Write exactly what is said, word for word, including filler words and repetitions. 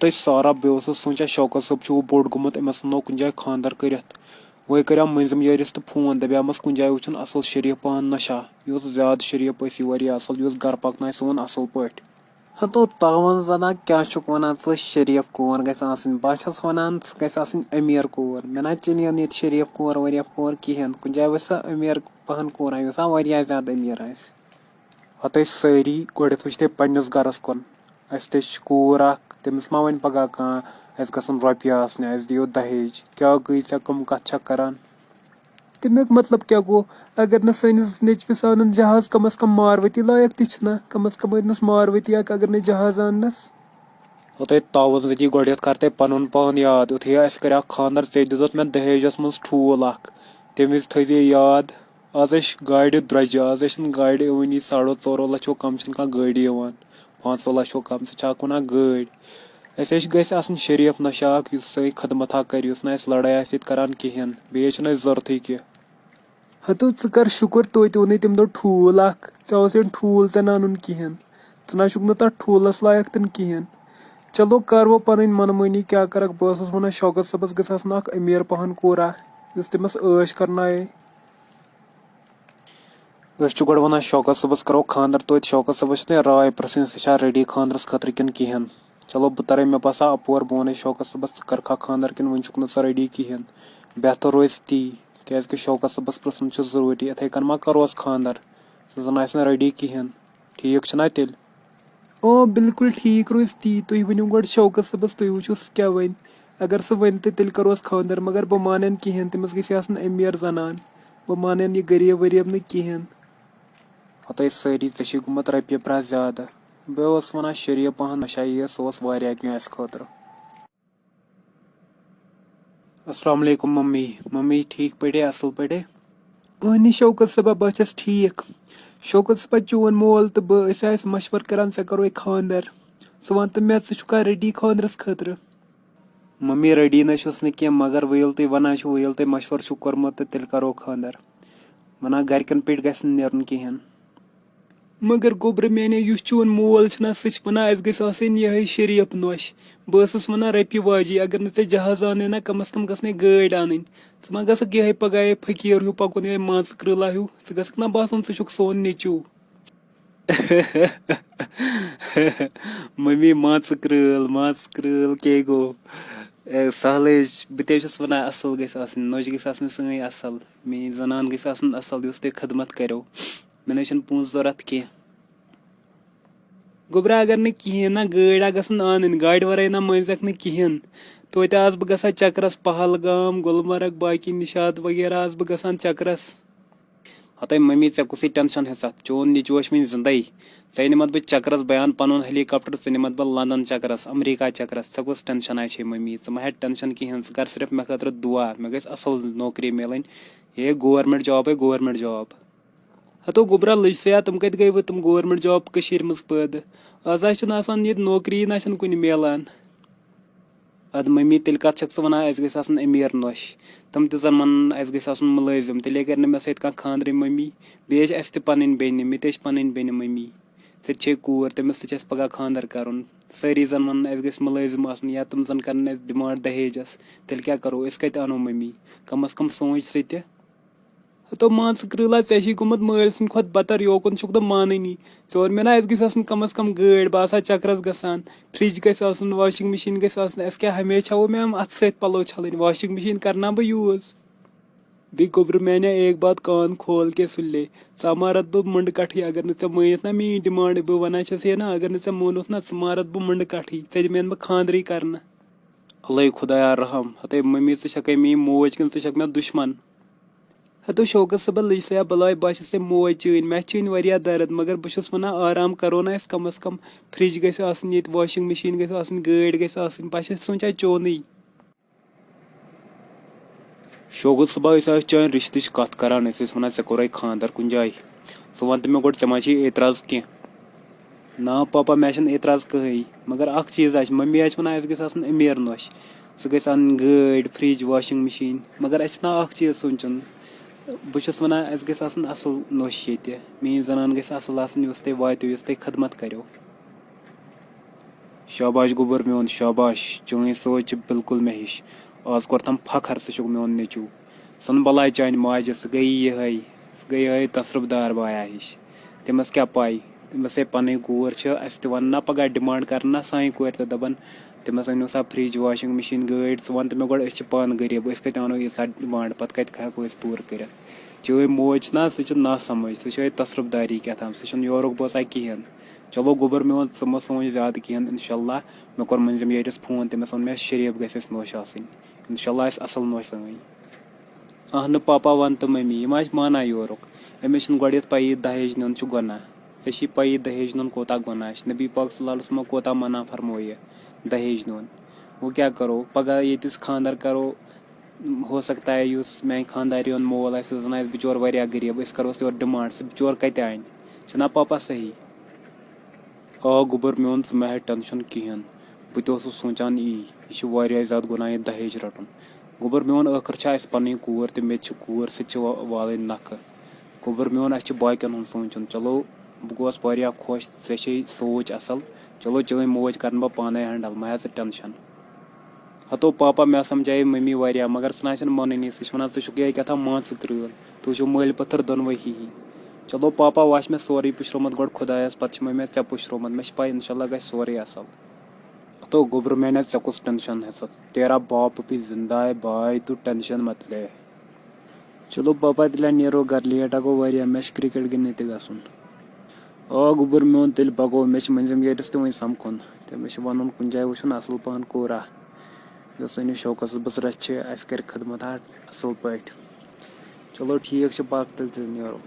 تہٕ سارا، بہٕ اوسُس سونٛچان، شوکت صٲب چھُ وۄنۍ بوٚڑ گوٚمُت، أمِس ژھٕنو کُنہِ جایہِ خانٛدر کٔرِتھ۔ وۄنۍ کریٛاو مٔنٛزِم یٲرِس تہٕ فون، دپیٛامَس، کُنہِ جایہِ وٕچھُن اَصٕل شریٖف پہن نۄشہِ۔ یُس زیادٕ شریٖف ٲسی، واریاہ اَصٕل، یُس گرٕ پکنایہِ سون اَصٕل پٲٹھۍ۔ ہتو تاوَن زنا، کیٛاہ چھُکھ وَنان ژٕ؟ شریٖف کوٗر گژھِ آسٕنۍ۔ بہٕ ہا چھَس وَنان، سُہ گژھِ آسٕنۍ أمیٖر کوٗر۔ مےٚ نہ چَلہِ یہِ شریٖف کوٗر وریٖف کوٗر کِہیٖنۍ۔ کُنہِ جایہِ وٕچھ سا أمیٖر پہن کوٗرا، یُس ہا واریاہ زیادٕ أمیٖر آسہِ۔ پتہٕ ٲسۍ سٲری گۄڈٕنٮ۪تھ وٕچھ تٔمۍ پننِس گرس کُن۔ اسہِ تہِ چھِ کوٗر اکھ، تٔمِس ما وَنہِ پگاہ کانٛہہ، اسہِ گژھن رۄپیہِ آسنہِ، اسہِ دِیِو دہیج۔ کیٛاہ گٔے ژےٚ، کٕم کتھٕ چھکھ کران؟ تمیُک مطلب کیٛاہ گوٚو؟ اگر نہٕ سٲنِس نیٚچوِس آنن جہاز، کم از کم ماروتی لایق تہِ چھِنہ، کم از کم أنِس ماروتی اکھ، اگر نہٕ جہاز اننس۔ اوترے تاوُس دٔتی گۄڈٕنٮ۪تھ کر تۄہہِ پنُن پان یاد، یُتھُے اسہِ کریٛاو خانٛدر، ژےٚ دِتُتھ مےٚ دہیجس منٛز ٹھوٗل اکھ۔ تمہِ وِزِ تھٲیزِ یاد، آز ٲسۍ گاڑِ درٛۄجہِ، آز ٲسۍ نہٕ گاڑِ یِوٲنی، ساڑو ژورو لچھو کم چھنہٕ کانٛہہ گٲڑی یِوان، پانٛژو لچھو کم، ژٕ چھکھ ونان گٲڑۍ۔ اسہِ ٲسۍ گژھِ آسٕنۍ شریٖف نۄشہِ اکھ، یُس سٲنۍ خدمت ہا کرِ، یُس نہٕ اسہِ لڑٲے آسہِ ییٚتہِ کران کِہینۍ، بیٚیہِ چھُنہٕ اسہِ ضروٗرتھٕے کینٛہہ۔ ہتو ژٕ کر شُکر، توتہِ اوٚنُے تمہِ دۄہ ٹھوٗل اکھ، ژےٚ اوسے نہٕ ٹھوٗل تہِ نہٕ انُن کِہینۍ، ژٕ نہ چھُکھ نہٕ تتھ ٹھوٗلس لایق تہِ نہٕ کِہینۍ۔ چلو کر وۄنۍ پنٕنۍ من مٲنی، کیٛاہ کرکھ؟ بہٕ ٲسٕس ونان شوکت صٲبس گژھِ آسُن اکھ أمیٖر پہن کوٗرا، یُس تٔمِس عٲش کرنایے۔ أسۍ چھِ گۄڈٕ وَنان شوکت صٲبَس کَرو خانٛدر توتہِ۔ شوکت صٲبَس چھِ تۄہہِ راے پرٛژھٕنۍ، سُہ چھا ریڈی خانٛدرَس خٲطرٕ کِنہٕ کِہیٖنۍ۔ چلو، بہٕ تَرَے، مےٚ باسان، اَپور، بہٕ وَنَے شوکت صٲبَس، ژٕ کَرکھا خانٛدر کِنہٕ وٕنہِ چھُکھ نہٕ ژٕ ریڈی کِہیٖنۍ۔ بہتر روزِ تی، کیٛازِکہِ شوکت صٲبَس پرٛژھُن چھُ ضروٗری۔ یِتھَے کٔنۍ ما کَروس خانٛدر، سُہ زَن آسہِ نہٕ ریڈی کِہیٖنۍ۔ ٹھیٖک چھُنہ تیٚلہِ؟ اۭں، بِلکُل ٹھیٖک روزِ تی۔ تُہۍ ؤنِو گۄڈٕ شوکت صٲبَس، تُہۍ وٕچھِو سُہ کیٛاہ وَنہِ۔ اگر سُہ ؤنہِ تہٕ تیٚلہِ کَروس خانٛدر، مگر بہٕ مانَن کِہیٖنۍ، تٔمِس گژھِ آسُن أمیٖر زَنان۔ بہٕ مانَن یہِ غریٖب ؤریٖب نہٕ کِہیٖنۍ۔ ہَتَے سٲری، ژےٚ چھُے گوٚمُت رۄپیہِ پرٛٮ۪تھ زیادٕ۔ بہٕ اوسُس وَنان شریٖف پَہَن نۄشہِ، سُہ اوس واریاہ کینٛہہ اَسہِ خٲطرٕ۔ السلام علیکم ممی۔ ممی، ٹھیٖک پٲٹھۍ، اَصٕل پٲٹھۍ؟ اہنہِ شوکت صٲبہ، بہٕ چھَس ٹھیٖک۔ شوکت صٲبہ، چون مول تہٕ بہٕ، أسۍ ٲسۍ مشورٕ کران، ژےٚ کَرو خانٛدر۔ ژٕ وَن تہٕ مےٚ، ژٕ چھُکھا ریڈی خانٛدرَس خٲطرٕ؟ ممی، ریڈی نہ چھُس نہٕ کینٛہہ، مگر وۄنۍ ییٚلہِ تُہۍ وَنان چھِو، وۄنۍ ییٚلہِ تۄہہِ مشورٕ چھُو کوٚرمُت، تہٕ تیٚلہِ کَرو خانٛدر۔ وَنان گَرِکٮ۪ن پیٚٹھۍ گژھِ نہٕ نیرُن کِہیٖنۍ۔ مگر گوٚبرٕ میٛانہِ، یُس چون مول چھُنہ، سُہ چھُ وَنان، اَسہِ گژھِ آسٕنۍ یِہوٚے شریٖف نۄش۔ بہٕ ٲسٕس وَنان، رۄپیہِ واجی، اگر نہٕ ژےٚ جہاز اَنٕے نہ، کم از کم گژھنَے گٲڑۍ اَنٕنۍ۔ ژٕ ما گژھکھ یِہوٚے پگاہ یِہوٚے فقیٖر ہیوٗ پَکُن، یِہوٚے مان ژٕ کرٛلا ہیوٗ؟ ژٕ گژھکھ نہ باسُن، ژٕ چھُکھ سون نیٚچوٗ۔ مٔمی، مان ژٕ کرٛٲل، مان ژٕ کرٛٲل، کیٛاہ گوٚو؟ اے، سہلٕے چھُ، بہٕ تہِ حظ چھُس وَنان، اَصٕل گژھِ آسٕنۍ، نۄش گژھِ آسٕنۍ سٲنۍ اَصٕل، میٛٲنۍ زَنان گژھِ آسُن اَصٕل، یُس تۄہہِ خدمت کَریو۔ مےٚ نہ حظ چھُنہٕ پونٛسہٕ ضوٚرَتھ کینٛہہ۔ گوٚبرا، اگر نہٕ کِہیٖنۍ نہ، گٲڑۍ اَکھ گژھن اَنٕنۍ، گاڑِ وَرٲے نہ مٲنۍزٮ۪کھ نہٕ کِہیٖنۍ۔ توتہِ آس بہٕ گژھان چَکرَس، پہلگام، گُلمرگ، باقی نِشاط وغیرہ آس بہٕ گژھان چَکرَس۔ ہَتَے مٔمی، ژےٚ کُسٕے ٹٮ۪نشَن ہٮ۪ژَتھ؟ چون نیٚچوٗ چھُ وٕنہِ زِندَے۔ ژےٚ نِمَتھ بہٕ چَکرَس، بہٕ اَنہٕ پَنُن ہیلی کاپٹر، ژٕ نِمَتھ بہٕ لندن چَکرَس، امریکہ چَکرَس۔ ژےٚ کُس ٹٮ۪نشَنا چھے مٔمی؟ ژٕ مہ ہےٚ ٹٮ۪نشَن کِہیٖنۍ، ژٕ کَر صرف مےٚ خٲطرٕ دُعا، مےٚ گژھِ اَصٕل نوکری مِلٕنۍ۔ ہے، گورمٮ۪نٛٹ جابَے گورمٮ۪نٛٹ جاب۔ ہَتو گوٚبرا، لٔج سیا، تِم کَتہِ گٔے وۄنۍ تِم گورمٮ۪نٛٹ جاب کٔشیٖرِ منٛز پٲدٕ؟ آز حظ چھِنہٕ آسان ییٚتہِ نوکری، نہ چھِنہٕ کُنہِ مِلان۔ اَدٕ مٔمی، تیٚلہِ کَتھ چھَکھ ژٕ وَنان، اَسہِ گژھِ آسُن أمیٖر نۄش؟ تِم تہِ زَن وَنَن، اَسہِ گژھِ آسُن مُلٲزِم، تیٚلے کَرِ نہٕ مےٚ سۭتۍ کانٛہہ خانٛدرٕے مٔمی۔ بیٚیہِ ٲسۍ اَسہِ تہِ پَنٕنۍ بیٚنہِ، مےٚ تہِ ٲسۍ پَنٕنۍ بیٚنہِ مٔمی۔ ژےٚ تہِ چھے کوٗر، تٔمِس تہِ چھِ اَسہِ پَگاہ خانٛدر کَرُن۔ سٲری زَن وَنَن، اَسہِ گژھِ مُلٲزِم آسُن، یا تِم زَن کَرَن اَسہِ ڈِمانٛڈ دہیجَس، تیٚلہِ کیٛاہ کَرو؟ أسۍ کَتہِ اَنو مٔمی؟ کَم از کَم سونٛچ ژٕ تہِ۔ ہتو مان ژٕ کرٛلا، ژےٚ چھے گوٚمُت مٲلۍ سٕنٛدِ کھۄتہٕ بدتر، یوکُن چھُکھ نہٕ مانٲنی۔ ژٕ وَن مےٚ نا، اَسہِ گژھِ آسُن کم از کم گٲڑۍ، بہٕ آسہٕ ہا چکرس گژھان، فرج گژھِ آسُن، واشنگ مشین گژھِ آسٕنۍ، اَسہِ کیٛاہ ہمیشہِ چھاوو مےٚ یِم اَتھٕ سۭتۍ پَلو چھَلٕنۍ، واشنگ مشین کرنا بہٕ یوٗز؟ بیٚیہِ گوٚبرٕ میٛانہِ اکھ بات کان کھول کے سُن لے، ژٕ اَما رَٹہٕ بہٕ مُنٛڈٕ کَٹھٕے، اگر نہٕ ژےٚ مٲنِتھ نا میٛٲنۍ ڈِمانڈ، بہٕ وَنان چھَس ہے نا، اگر نہٕ ژےٚ مونُتھ نا، ژٕ ما رَٹہٕ بہٕ مُنٛڈٕ کَٹھٕے، ژےٚ دِمَن بہٕ خانٛدرٕے کرنہٕ۔ اللہ خۄدایا رحم، ہتے مٔمی، ژٕ چھَکھے میٛٲنۍ موج کِنہٕ ژٕ چھَکھ مےٚ دُشمن؟ ہتو شوکت صٲبہ، لٔج سا بلاے، بہٕ ہا چھَس تۄہہِ موج چٲنۍ، مےٚ چھِ چٲنۍ واریاہ درد، مگر بہٕ چھُس وَنان آرام کَرو نا أسۍ کم از کم، فرج گژھِ آسٕنۍ ییٚتہِ، واشنگ مشین گژھِ آسٕنۍ، گٲڑۍ گژھِ آسٕنۍ، بہٕ ہا چھَس سونٛچان چونٕے۔ شوکت صٲبہ، أسۍ ٲسۍ چٲنۍ رِشتٕچ کَتھ کَران، أسۍ ٲسۍ وَنان ژےٚ کوٚرے خانٛدر کُنہِ جایہِ، ژٕ وَن تہٕ مےٚ گۄڈٕ، ژےٚ ما چھے اعتراض کینٛہہ؟ نا پاپا، مےٚ چھُنہٕ اعتراض کٕہٕنۍ، مگر اکھ چیٖز آسہِ، مٔمی آسہِ وَنان اَسہِ گژھِ آسٕنۍ أمیٖر نۄش، سُہ گژھِ اَنٕنۍ گٲڑۍ، فرج، واشنگ مشین، مگر اَسہِ چھُنہ اکھ چیٖز سونٛچُن، بہٕ چھُس وَنان اَسہِ گژھِ آسٕنۍ اَصٕل نۄش ییٚتہِ، میٛٲنۍ زَنان گژھِ اَصٕل آسٕنۍ، یُس تۄہہِ واتیو، یُس تۄہہِ خدمت کَریو۔ شاباش گوٚبُر میون، شاباش۔ چٲنۍ سونٛچ چھِ بالکل مےٚ ہِش۔ آز کوٚرتھم فخر، ژٕ چھُکھ میون نیٚچوٗ۔ سۄن بلاے چانہِ ماجہِ، سُہ گٔیی یِہے، سُہ گٔیی یِہے تصرُف دار بایا ہِش۔ تٔمِس کیٛاہ پَے؟ تٔمِس ہے پَنٕنۍ کوٗر چھِ، اَسہِ تہِ وَنہٕ نا پَگاہ ڈِمانڈ کَرن نا سانہِ کورِ تہِ، دَپَن، تٔمِس أنِو سا فرج، واشنگ مشین، گٲڑۍ۔ ژٕ وَن تہٕ مےٚ گۄڈٕ، أسۍ چھِ پانہٕ غریٖب، أسۍ کَتہِ اَنو ییٖژاہ ڈِمانڈ، پَتہٕ کَتہِ ہٮ۪کو أسۍ پوٗرٕ کٔرِتھ؟ چٲنۍ موج چھِنہ، سُہ چھِ ناسمجھ، سُہ چھِ تصرُف داری کیٛاہ تام، سُہ چھُنہٕ یورُک بوزان کِہیٖنۍ۔ چلو گوٚبُر میون، ژٕ مہ سونٛچ زیادٕ کِہیٖنۍ، اِنشاء اللہ۔ مےٚ کوٚر مٔنزِم یٲرِس فون، تٔمِس ووٚن مےٚ، شریٖف گژھِ اَسہِ نوٚش آسٕنۍ، اِنشاء اللہ آسہِ اَصٕل نوٚش سٲنۍ۔ اہنہٕ پاپا، وَن تہٕ مٔمی، یِم آسہِ مانان یورُک۔ أمِس چھِنہٕ گۄڈٕنٮ۪تھ پَیی دَہیج نیُن چھُ گۄناہ۔ ژےٚ چھِی پَیی دَہیج نیُن کوٗتاہ گۄناہ چھِ؟ نبی پاک صلی اللہ علیہ وسلمو کوٗتاہ منع فرموو یہِ دَہیج نیُن۔ وۄنۍ کیٛاہ کَرو؟ پَگاہ ییٚتِس خانٛدَر کَرو، ہو سکتا ہے یُس میٛانہِ خانٛدارِ ہُنٛد مول آسہِ، سُہ زَن آسہِ بِچور واریاہ غریٖب، أسۍ کَروس یورٕ ڈِمانڈ، سُہ بِچور کَتہِ اَنہِ؟ چھُنہ پاپا صحیح؟ آ گوٚبُر میون، ژٕ مہ ہےٚ ٹٮ۪نشَن کِہیٖنۍ۔ بہٕ تہِ اوسُس سونٛچان یی، یہِ چھُ واریاہ زیادٕ گۄناہ یہِ دَہیج رَٹُن۔ گوٚبُر میون، ٲخٕر چھِ اَسہِ پَنٕنۍ کوٗر تہٕ مےٚ تہِ چھِ کوٗر، سُہ تہِ چھِ وا-، والٕنۍ نَکھٕ۔ گوٚبُر میون، اَسہِ چھِ باقیَن ہُنٛد سونٛچُن۔ چلو، بہٕ گوس واریاہ خۄش، ژےٚ چھے سونٛچ اَصٕل۔ چلو، چٲنۍ موج کَرَن بہٕ پانَے ہینڈَل، مہ ہےٚ ژٕ ٹٮ۪نشَن۔ ہتو پاپا، مےٚ سمجھایے مٔمی واریاہ، مگر سُہ نہ چھُنہٕ مانٲنی۔ سُہ چھُ وَنان، ژٕ چھُکھ یِہوٚے کیٛاہ تام مان ژٕ کرٛٲل، تُہۍ چھِو مٲلۍ پٔتھٕر دۄنوَے ہِوی۔ چلو پاپا، وۄنۍ چھِ مےٚ سورُے پُشرومُت گۄڈٕ خۄدایَس، پَتہٕ چھِ مٔمی ژےٚ پُشرومُت۔ مےٚ چھِ پَے، اِنشاء اللہ گژھِ سورُے اَصٕل۔ ہتو گوٚبرٕ میٛانہِ، ژےٚ کُس ٹٮ۪نشَن ہٮ۪ژٕتھ؟ تیرا باپ بھی زندہ ہے بھائی، تو ٹٮ۪نشَن مت لے۔ چلو پاپا، تیٚلہِ نیرو گرٕ، لیٹ ہا گوٚو واریاہ، مےٚ چھِ کرکٹ گِنٛدنہِ تہِ گژھُن۔ آ گوٚبُر میون، تیٚلہِ پکو، مےٚ چھِ مٔنزِم یٲرِس تہِ وۄنۍ سمکھُن، تٔمِس چھِ ونُن کُنہِ جایہِ وٕچھُن اصل پہن کورا، یۄس سٲنِس شوقس بٔژرس چھِ، اسہِ کرِ خدمت ہا اصل پٲٹھۍ۔ چلو ٹھیک چھُ، پکھ تیٚلہِ، تیٚلہِ نیرو۔